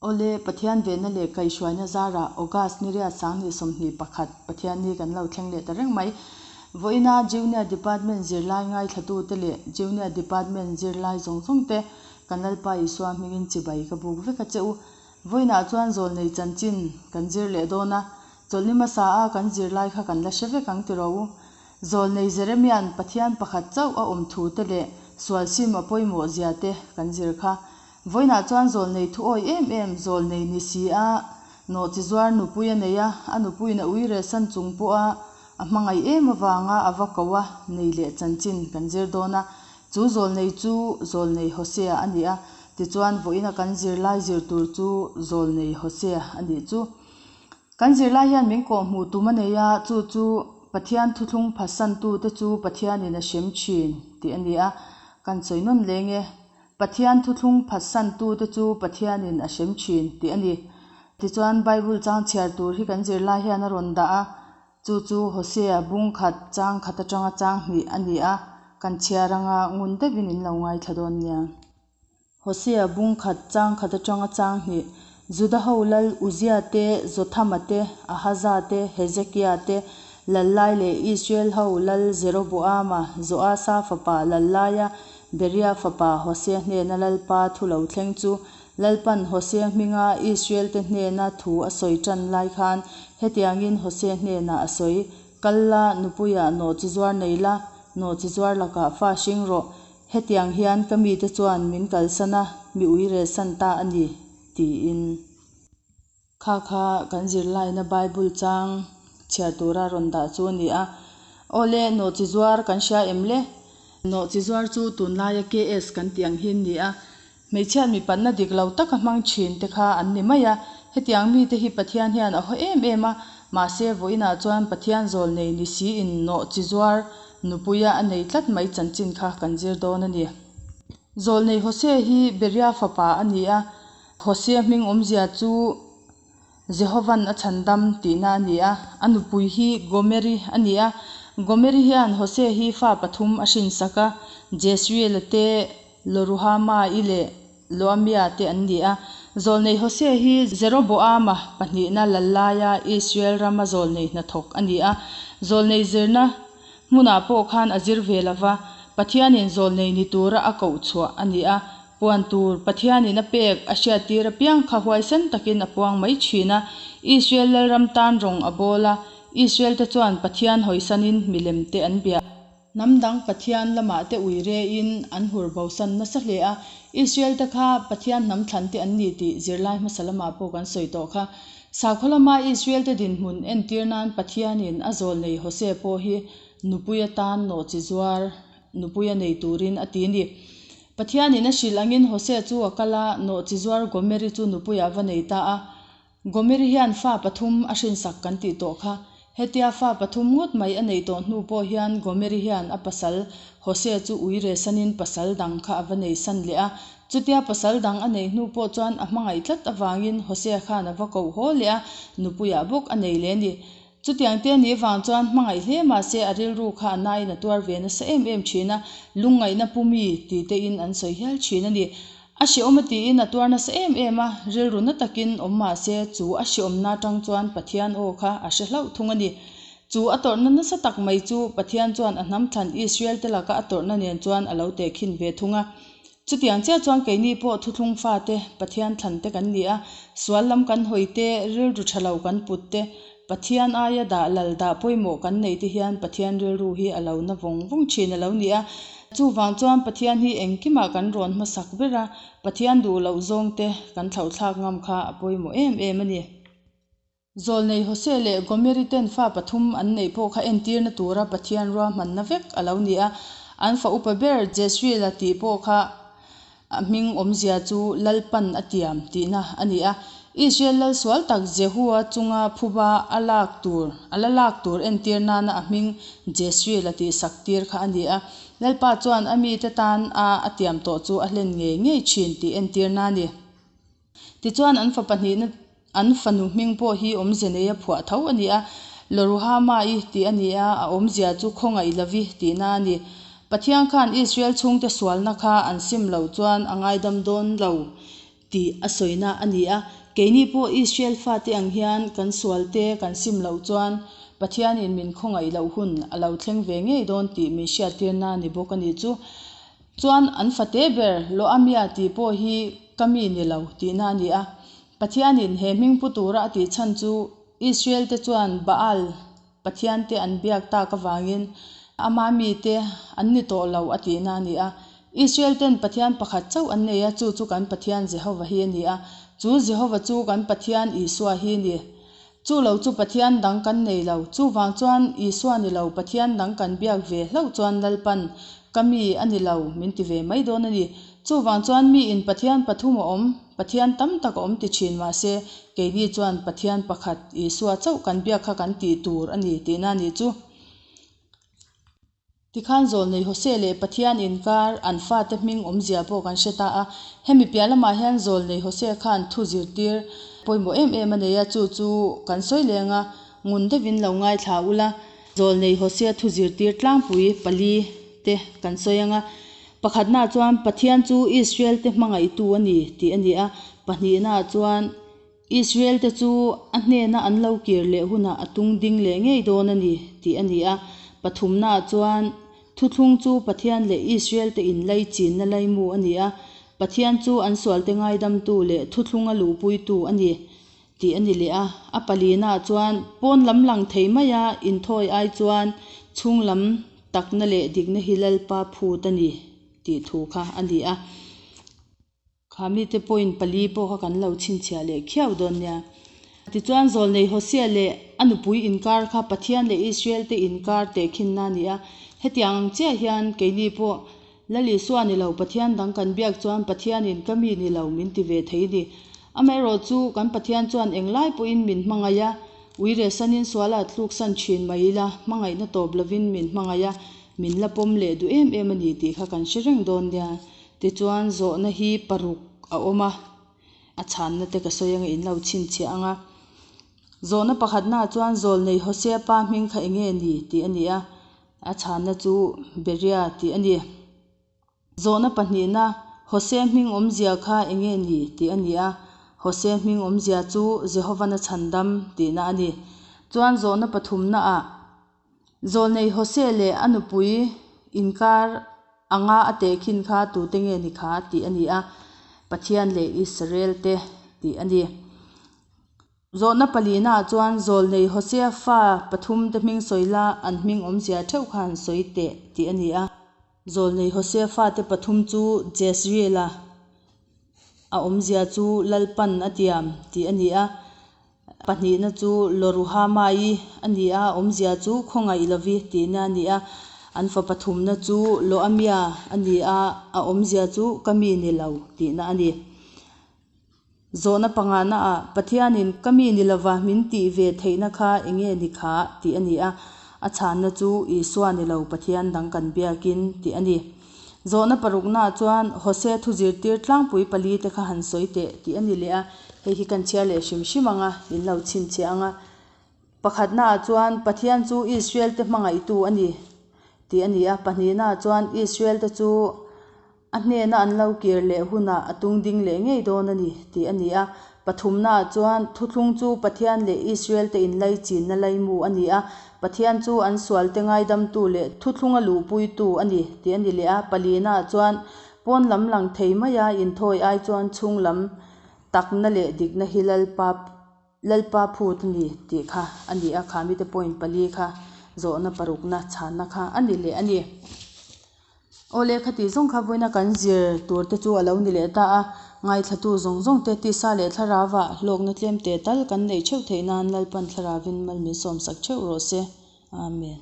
Awle, Pathian venna leh kaihhruaina zarah August ni riat sanghnih 21 Pathianni kan lo thleng leh ta reng mai. Vawiina Junior Department zirlai ngaithlatute leh Junior Department zirlai zawng zawng te kan Lalpa Isua hmingin chibai ka buk vek a che u. Vawiinah chuan zawlnei chanchin kan zir leh dawn a, chawlhni hmasa a kan zirlai kha kan la hre vek ang tiraw u. Zawlnei Jeremia'n Pathian pakhat chauh a awm thu te leh sual sim a pawimawh zia te kan zir kha. Vawiinah chuan zawlnei thu awi em em, zawlnei ni si a, nawhchi zuar nupui a nei a, a nupuiin a uire san chung pawha a hmangaih em avanga a va ko a nei leh chanchin kan zir dawn a. Chu zawlnei chu zawlnei Hosea a ni a, tichuan vawiina kan zirlai zir tur chu zawlnei Hosea a nih chu. Kan zirlai hian min kawhhmuh tum a nei a, chu chu Pathian thuthlung phatsantute chu Pathianin a hrem thin tih a ni a, kan sawi nawn leng e. Pathian thuthlung phatsantute chu Pathianin a hrem thin tih a ni. Tichuan, Bible chang chhiar tur hi kan zirlai hian a rawn dah a, chu chu Hosea bung khat chang khat atanga chang hnih a ni a, kan chhiar anga ngun deuhin in lo ngaithla dawn nia. Hosea bung khat chang khat atanga chang hnih, Juda ho lal Uzia te, Jothama te, Ahaza te, Hezekia te, lal lai leh Israel ho lal Jeroboama, Joasa fapa lal laia Beria fapa Hosea hnena Lalpa thu lo thleng chu Lalpan Hosea hminga Israel te hnena thu a sawi tan lai khan hetiangin Hosea hnenah a sawi, Kal la, nupuiah nawhchi zuar nei la, nawhchi zuar lakah fa hring rawh, Hetiang hian ka mite chuan min kalsan a, mi uire san ta a ni, tiin. Kha kha kan zirlaina Bible chang chhiar tura rawn dah chu a ni a. Awle, nawhchi zuar kan hria em le? Nawhchi zuar chu tunlaia KS kan tih ang hi an ni a. Hmeichhiat mipatna dik lo taka hmang thin te kha an ni mai a. Hetiang mite hi Pathian hian a haw em em a, mahse vawiinah chuan Pathian zawl nei ni siin nawhchi zuar nupuia a nei tlat mai chanchin kha kan zir dawn a ni. Zawlnei Hosea hi Beria fapa a ni a, Hosea hming awmzia chu Jehovan a chhandam tihna a ni a, a nupui hi Gomeri a ni a. Gomeri hian Hosea hi fa pathum a hrinsak a, Jezreela te, Loruhama-i leh Loamia te an ni a. Zawlnei Hosea hi Jeroboama pahnihna lal laia Israel rama zawlnei hnathawk a ni a. Zawlnei zirna hmunah pawh khan a zir ve lo va, Pathianin zawlnei ni tura a koh chhuah a ni a. Puan tur Pathianin a pek a hriattir apiang kha huaisen takin a puang mai thin a. Israel lalram tan rawng a bawl a, Israel te chuan Pathian hawisanin milem te an bia. Hnam dang Pathian lamah te ui rein an hur bosan nasa hle a, Israel te kha Pathian hnam thlan te an ni tih zirlai hmasa lamah pawh kan sawi tawh kha. Sakhaw lama Israel te dinhmun entir nan Pathianin a zawl nei Hosea pawh hi nupui atan nawhchi zuar nupui a nei turin a ti a ni. Pathianin a hrilh angin Hosea chu a kal a, nawhchi zuar Gomeri chu nupuiah va nei ta a. Gomeri hian fa pathum a hrinsak kan tih tawh kha. Hetia fa pathum ngawt mai a neih tawh hnu pawh hian Gomeri hian a pasal Hosea chu uire sanin pasal dang kha a va nei san leh a. Chutia pasal dang a neih hnu pawh chuan a hmangaih tlat avangin Hosea khan a va koh haw leh a, nupuiah bawk a nei leh a ni. Chutiang te nih vang chuan hmangaih hle mahse a rilru kha a nain a tuar ve nasa em em thin a, lungngaihna pu mi ti tein an sawi hial thin a ni. A hreawm a tiin a tuar nasa em em a, rilru na takin awm mahse chu a hreawmna atang chuan Pathian aw kha a hre hlauh thung a ni. Chu a tawrhna nasa tak mai chu Pathian chuan a hnam thlan Israel te laka a tawrhna nen chuan a lo tehkhin ve thung a. Chutiang chiah chuan keini pawh thuthlung fate, Pathian thlan te kan ni a, sual lam kan hawi te, rilru tha lo kan put te, Pathian aia dah lal dah pawimawh kan nei te hian Pathian rilru hi a lo na vawng vawng thin a lo ni a. Chuvang chuan Pathian hi engkimah kan rawn hmasak ber a, Pathian duh loh zawng te kan thlauhthlak ngam kha a pawimawh em em a ni. Zawlnei Hosea leh Gomeri ten fa pathum an neih pawh kha entirna tura Pathian ruahmanna vek a lo ni a. An fa upa ber Jezreela tih pawh kha a hming awmzia chu Lalpan a tiam tihna a ni a. Israel lal sual tak Jehua chunga phuba a lak tur a la lak tur entir nana a hming Jezreela tih sak tir kha a ni a. Lalpa chuan a mite tan a a tiam tawh chu a hlen ngei ngei thin tih entirna a ni. Tichuan an fa pahnihna an fanu hming pawh hi awmze nei a phuah tho a ni a, Loruhama-i tih a ni a, a awmzia chu khawngaih lovi tihna a ni. Pathian khan Israel chhungte sualna kha an sim loh chuan a ngaidam dawn lo tih a sawina a ni a. Keini pawh Israel fate ang hian kan sualte kan sim loh chuan Pathianin min khawngaih loh hun a lo thleng ve ngei dawn tih min hriattirna ni bawk a nih chu. Chuan an fate ber Lo-amia tih pawh hi ka mi ni lo tihna a ni a. Pathianin he hming pu tura a tih chhan chu Israel-te chuan Baal pathiante an biak tak avangin ama mite an ni tawh lo a tihna a ni a. Israel-ten Pathian pakhat chauh an nei a, chu chu kan Pathian Jehova hi a ni a. Chu Jehova chu kan Pathian Isua hi a ni. Chu lo chu Pathian dang kan nei lo. Chuvang chuan Isua ni lo Pathian dang kan biak ve hlauh chuan Lalpan ka mi a ni lo min ti ve mai dawn a ni. Chuvang chuan miin Pathian pathum a awm, Pathian tam tak a awm ti thin mahse, keini chuan Pathian pakhat Isua chauh kan biak kha kan tih tur a ni tihna a nih chu. Tikhan Zawlnei Hosea leh Pathian inkar an fate hming awmzia pawh kan hre ta a. Hemi piah lamah hian Zawlnei Hosea khan thu zirtir pawimawh em em a nei a, chu chu kan sawi leng a, ngun deuhin lo ngaithla ula. Zawlnei Hosea thu zirtir tlangpui pali te kan sawi ang a. Pakhatnaah chuan Pathian chu Israel te hmangaihtu a ni tih a ni a, pahnihnaah chuan Israel te chu a hnena an lo kir leh hunah a tung ding leh ngei dawn a ni tih a ni a. Pathumnaah chuan thuthlung chu Pathian leh Israel te inlaichinna laimu a ni a, Pathian chu an sualte ngaidamtu leh thuthlunga luhpuitu a ni tih a ni leh a. A palinaah chuan pawn lam lang thei maia inthawi ai chuan chhung lam takna leh dikna hi Lalpa phut a ni tih thu kha a ni a. Kha mite point pali pawh kha kan lo chhinchhiah leh khiau dawn nia. Tichuan Zawlnei Hosea leh a nupui inkar kha Pathian leh Israel te inkar tehkhinna a ni a. Hetiang ang chiah hian keini pawh Lal Isua ni lo Pathian dang kan biak chuan Pathianin ka mi ni lo min ti ve thei ni. Amaherawhchu kan Pathian chuan englai pawhin min hmangaih a, uire sanin suala tluksan thin mai ila hmangaihna tawp lovin min hmangaih a, min la pawm leh duh em em a ni tih kha kan hre reng dawn nia. Tichuan zawhna hi paruk a awm a, a chhanna te ka sawi anga in lo chhinchhiah ang a. Zawhna pakhatnaah chuan Zawlnei Hosea pa hming kha eng nge ni tih a ni a, a chhanna chu Beria tih a ni. Zawhna pahnihna, Hosea hming awmzia kha eng nge ni tih a ni a, Hosea hming awmzia chu Jehovan a chhandam tihna a ni. Chuan zawhna pathumnaah Zawlnei Hosea leh a nupui inkar anga a tehkhin kha tute nge ni kha tih a ni a, Pathian leh Israel te tih a ni. Zawhna palinaah chuan Zawlnei Hosea fa pathumte hming sawi la an hming awmzia theuh kha han sawi teh tih a ni a. Zawlnei Hosea fate pathum chu Jezreela a awmzia chu Lalpan a tiam tih a ni a. Pahnihna chu Loruhamai a ni a, awmzia chu khawngaih lovi tihna a ni a. An fa pathumna chu Loamia a ni a, a awmzia chu ka mi ni lo tihna a ni. Zawhna panganaah Pathianin ka mi ni lova min tih ve theihna kha eng nge ni kha tih a ni a, a chhanna chu Isua ni lo Pathian dang kan biakin tih a ni. Zawhna paruknaah chuan Hosea thu zirtir tlangpui palite kha han sawi teh tih a ni leh a, hei hi kan chhiar leh hrim hrim ang a, in lo chhinchhiah ang a. Pakhatnaah chuan Pathian chu Israel-te hmangaihtu a ni tih a ni a, pahnihnaah chuan Israel-te chu A hnena an lo kir leh hunah a tung ding leh ngei dawn a ni, tih a ni a. Pathumnaah chuan thuthlung chu Pathian leh Israel-te inlaichinna laimu a ni a, Pathian chu an sualte ngaidamtu leh thuthlunga luhpuitu a ni, tih a ni leh a. Palinaah chuan pawn lam lang thei maia inthawi ai chuan chhung lam takna leh dikna hi Lalpa Lalpa phut a ni, tih kha a ni a. Kha mite point pali kha zawhna parukna chhanna kha a ni leh a ni. Aw lehkha tih zawng kha vawiina kan zir tur te chu a lo ni leh ta a, ngaithlatu zawng zawng te tisa leh thlarauah hlawkna tlem teh tal kan neih theuh theih nan Lalpan thlarauin mal min sawmsak theuh rawh se. Amen.